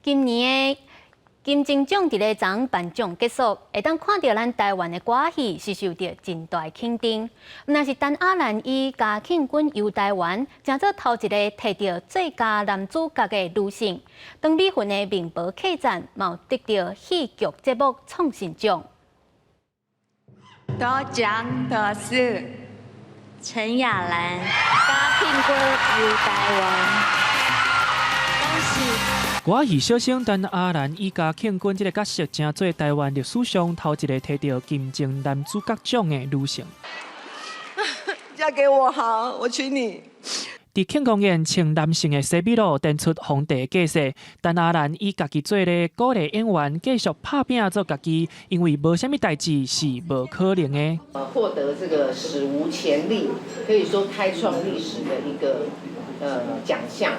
今年的金鐘獎佇咧昨昏頒獎結束，會當看著咱台灣的歌仔戲是受著真大肯定。毋但是陳亞蘭以嘉慶君遊台灣，成做頭一個提著最佳男主角的女性。張美玟的明婆客棧嘛有得著戲劇節目創新獎。得獎的是陳亞蘭，嘉慶君遊台灣，恭喜！歌仔戲小生陳亞蘭以嘉慶君這个角色，成做台灣歷史上頭一个提著金鐘男主角獎的女性。嫁給我好，我娶你。佇慶功宴穿男性的西米露，展出皇帝架勢。陳亞蘭以家己做咧鼓勵演員繼續拍拚做家己，因為無啥物代誌是無可能的。獲得這個史無前例，可以說開創歷史的一個獎項。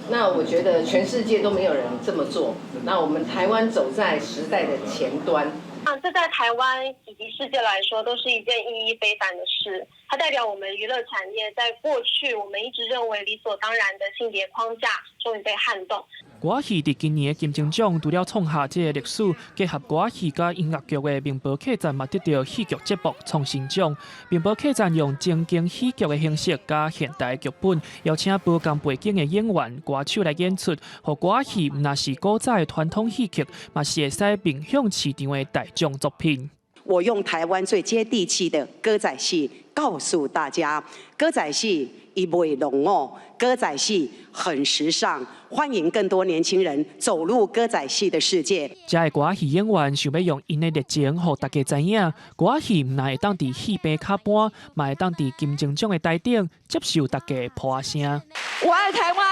那我覺得全世界都沒有人這麼做，那我們台灣走在時代的前端。啊，這在台灣以及世界來說都是一件意義非凡的事。它代表我們娛樂產業在過去我們一直認為理所當然的性別框架，終於被撼動。歌仔戲佇今年的金鐘獎，除了創下這个歷史，結合歌仔戲佮音樂劇的明婆客棧嘛得著戲劇節目創新獎。明婆客棧用情景喜劇的形式佮現代劇本，邀請無仝背景的演員、歌手來演出，予歌仔戲毋但是古早的傳統戲曲，嘛是會使面向市場的大眾作品。我用台灣最接地氣的歌仔戲告訴大家，歌仔戲伊袂落伍，歌仔戲很時尚，歡迎更多年輕人走入歌仔戲的世界。遮的歌仔戲演員想欲用𪜶的熱情，予大家知影，歌仔戲毋但會當佇戲棚跤搬，嘛會當佇金鐘獎的台頂接受大家的噗仔聲。我愛台灣，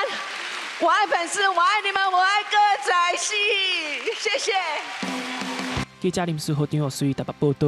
我愛粉絲，我愛你們，我愛歌仔戲，謝謝。記者林書豪、張學水台北報導。